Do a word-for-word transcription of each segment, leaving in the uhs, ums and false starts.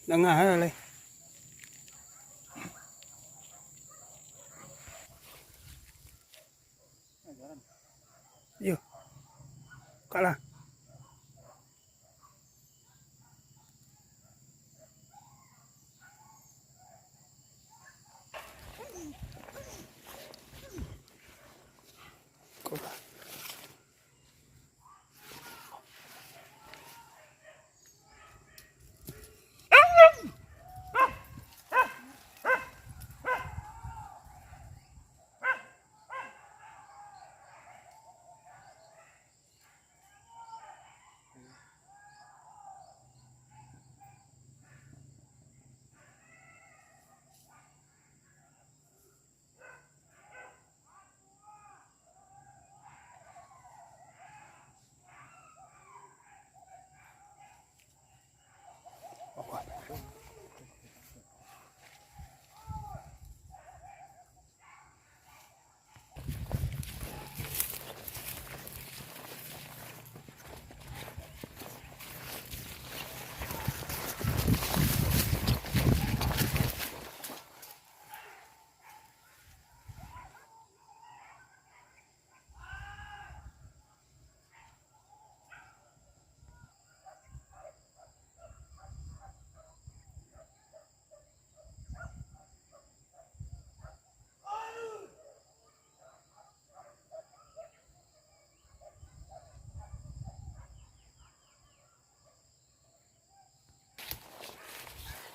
Danga lah lai. Yo. Kalah.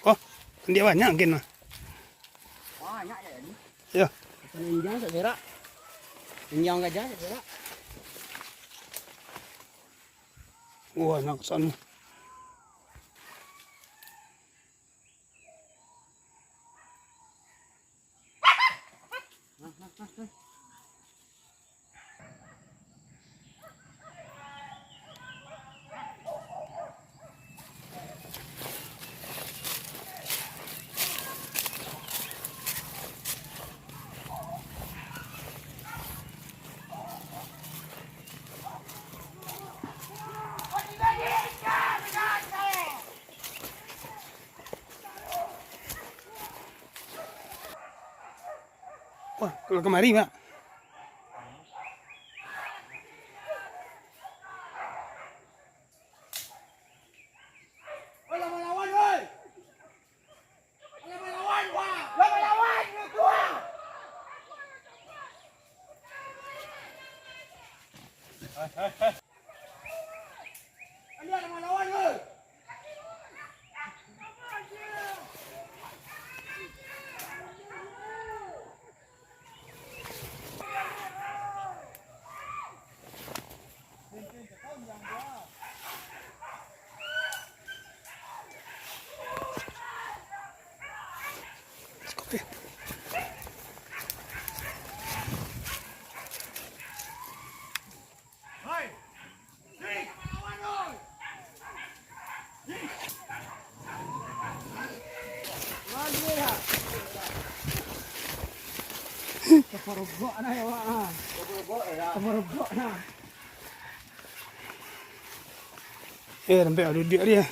Oh, dia banyak mungkin mah. Banyak ya ni. Ya. Injang sak serak. Injang gajah sak serak. Wah, nak sana. Wah, kalau kamari, Mak. Taparogok nah, ya, Wak, ah. Taparogok nah. Eh, sampai ada dia dia.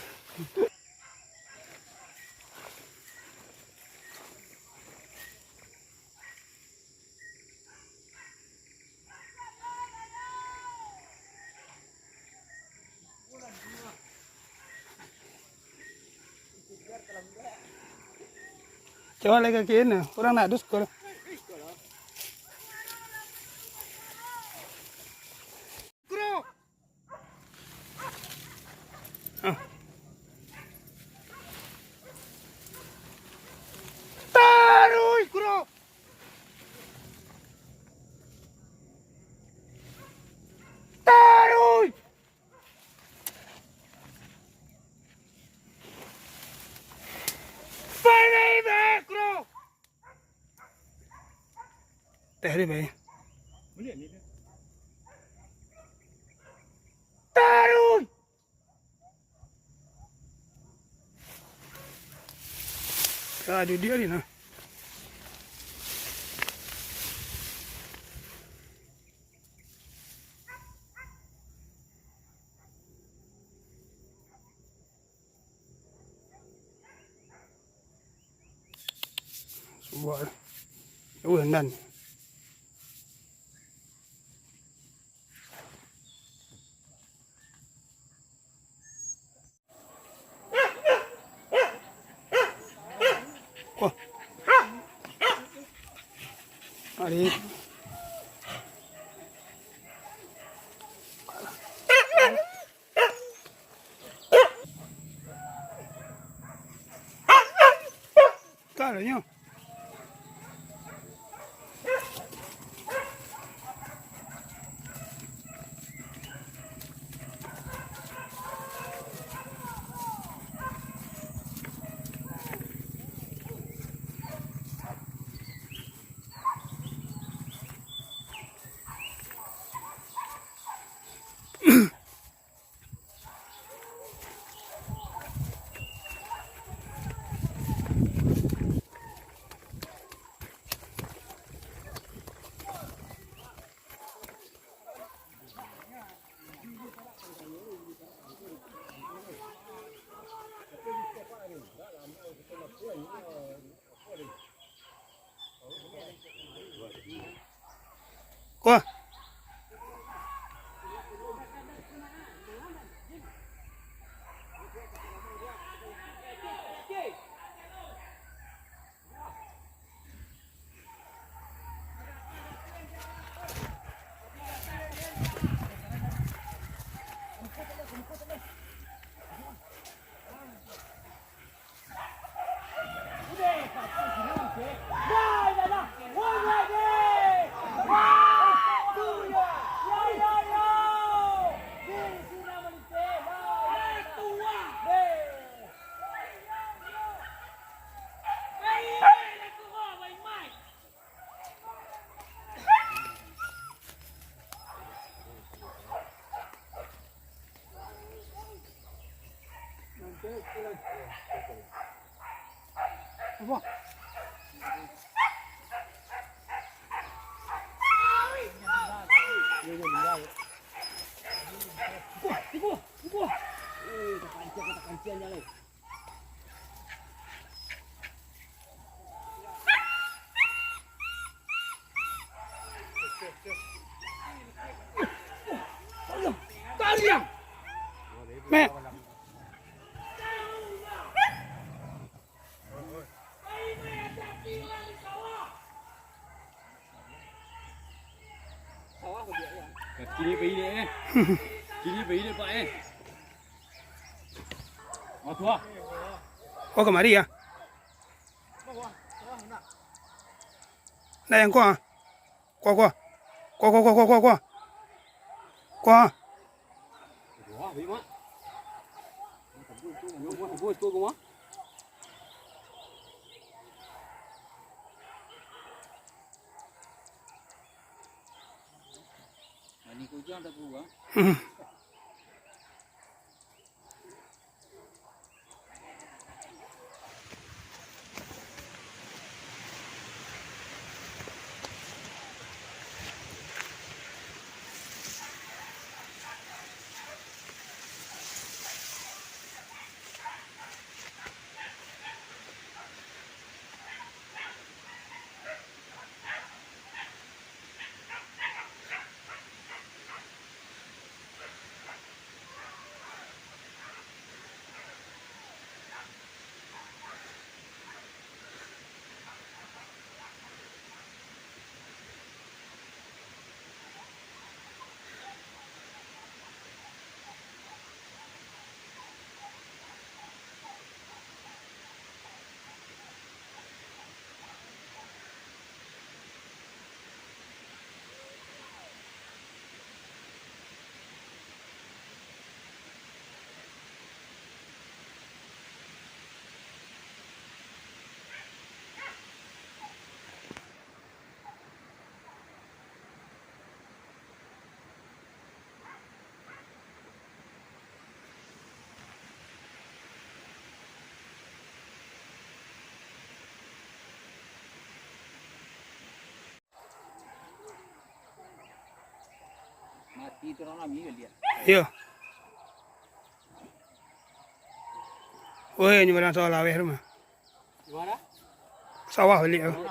Cubo lai kaki ino, urang nak dusko. Ah. Taruih, kuro! Taruih! Pai lai, kuro! Teh dia bae. Taruih! Ka duduak di nah. Buat. Jauah nan. Wah. Ari. Kalanyo. Ko. Mek. Kini pai dek, eh. Kini pai dek, Pak, eh. Oh, kamari, ya. Nak yang kuah. Kuah, kuah. Kuah, kuah, kuah, kuah, kuah, kuah. Kuah. Mati tu urang nami ka liek. Iyo. Woi, nyo barang soal laweh tu mah. Di mana? Sawah baliak tu.